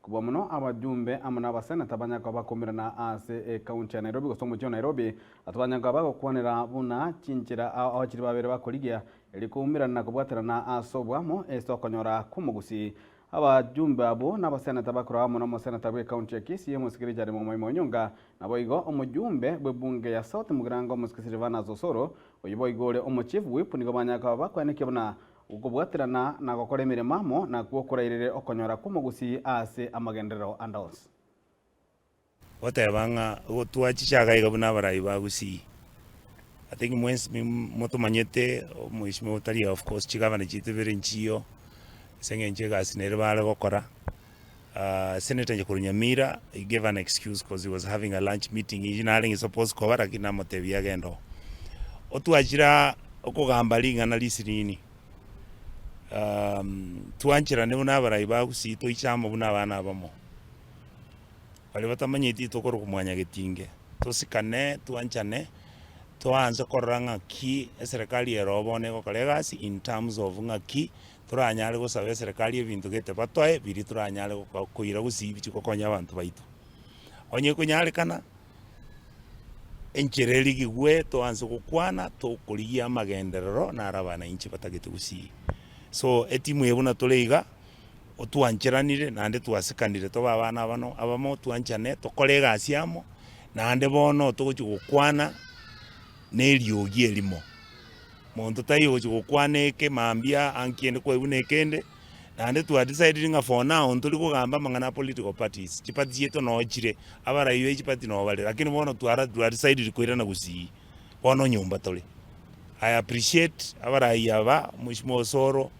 Kobua mono abajumbe amo n'abaseneta banyare koba bakomirana ase ekaunti ya Nairobi gose omochie o Nairobi, ase banyare koba bagokwanera buna chinchera ao ao chiria babere bakorigia erio koumerana na kobwaterana ase oboamo ase okonyora kw'omogusii. Abajumbe abwo n'abaseneta bakorwa amo n'omoseneta bw'ekaunti ya Kisii omosike Richard Momoima Onyonga, naboigo omojumbe bw'ebunge ya South Mugirango omosike Silvanus Osoro, oyio boigo ore omochief whip nigo banyare koba bakoenekia buna Okobwaterana na gokora emeremo amo nakwo korairere okonyora kw'omogusii aase amagenderero ande onsi. Goteba ng'a gotwachicha iga iga buna abarai ba Gusii, I think mwensi motomanyete omweshimiwa otari of course chigavana chiaito ibere nchiyo, ase eng'encho egasi nere bare gokora, Senator korwa Nyamira he gave an excuse cause he was having a lunch meeting eywo narenge supposed koba lakini namotebia agende oo. Otwachire aa okogamba ring'ana risinini, twancherane buna abarai ba Gusii toiche amo buna abana abamo, baria batamanyeti tokorokwa mwanyagetinge, tosikane twanchane, toanse korora ng'aki eserekari ere oo bono egokora egasi in terms of ng'aki Toranyare gosaba eserekari ebinto gete batoe biria toranyare koira gusii bichie gokonya abanto baito. Onye ekonyarekana, enchera erigigwe toanse gokwana tokorigia amagenderero naro abananchi batagete gusii. So etimu eye buna tore iga, otwancheranire naende twasikanire tobe abana abano abamo twanchane tokore egasi amo, naende bono togochia gokwana na eriogi erimo. Monto taiyo ogochia gokwana eke mambia anki ende kwaigwa na ekende, naende twa decided ng'a for now ntori kogamba amang'ana a political parties, chiparty chiaito noo chire, abarai be chiparty noo bare, lakini bono twara twa decided koirana gusii, bono nyomba tore. I appreciate abarai aba, mweshimiwa Osoro,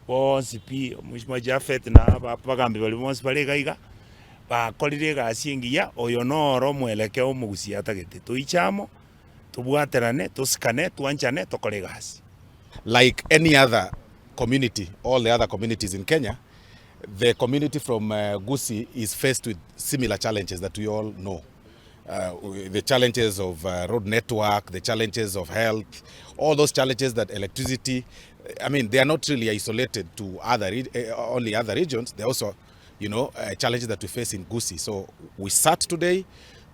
bonsi pi, mweshimiwa Japhet na aba abagambi baria bonsi bare iga iga, bakorire egasi engiya, oyo noro omwelekeo omogusii atagete, toiche amo. Tobwaterane, tosikane, twanchane, tokore egasi. Like any other community, all the other communities in Kenya, the community from Gusii is faced with similar challenges that we all know. The challenges of road network, the challenges of health, all those challenges that electricity, I mean, they are not really isolated to other, only other regions, they also, you know, challenges that we face in Gusii. So we sat today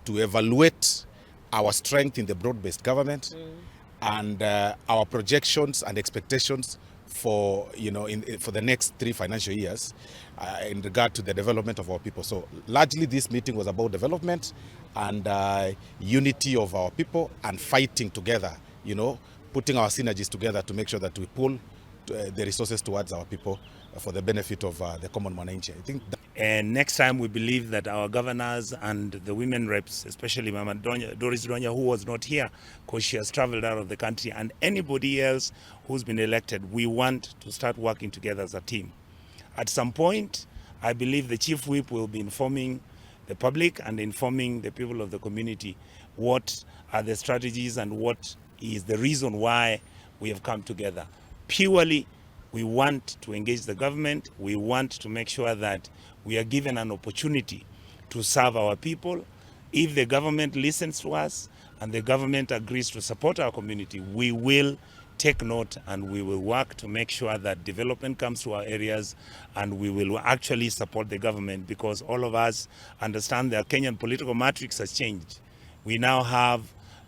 to evaluate our strength in the broad-based government and our projections and expectations for, you know, for the next 3 financial years in regard to the development of our people. So largely this meeting was about development and unity of our people and fighting together, you know, putting our synergies together to make sure that we pull the resources towards our people for the benefit of the common mwananchi. I think that And next time we believe that our governors and the women reps, especially Mama Donya, Doris Donya, who was not here because she has traveled out of the country, and anybody else who's been elected, we want to start working together as a team. At some point, I believe the chief whip will be informing the public and informing the people of the community what are the strategies and what is the reason why we have come together. Purely we want to engage the government, we want to make sure that we are given an opportunity to serve our people. If the government listens to us and the government agrees to support our community, we will take note and we will work to make sure that development comes to our areas and we will actually support the government because all of us understand the Kenyan political matrix has changed. We now have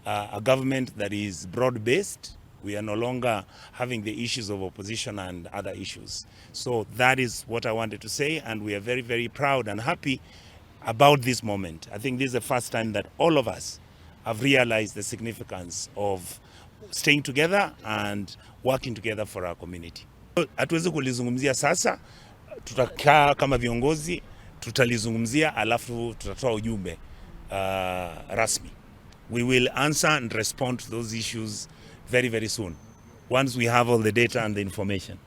a government that is broad-based. We are no longer having the issues of opposition and other issues. So that is what I wanted to say, and we are very, very proud and happy about this moment. I think this is the first time that all of us have realized the significance of staying together and working together for our community. Hatuwezi kulizungumzia sasa, tutakaa kama viongozi tutalizungumzia, alafu tutatoa ujumbe rasmi. We will answer and respond to those issues very, very soon once we have all the data and the information.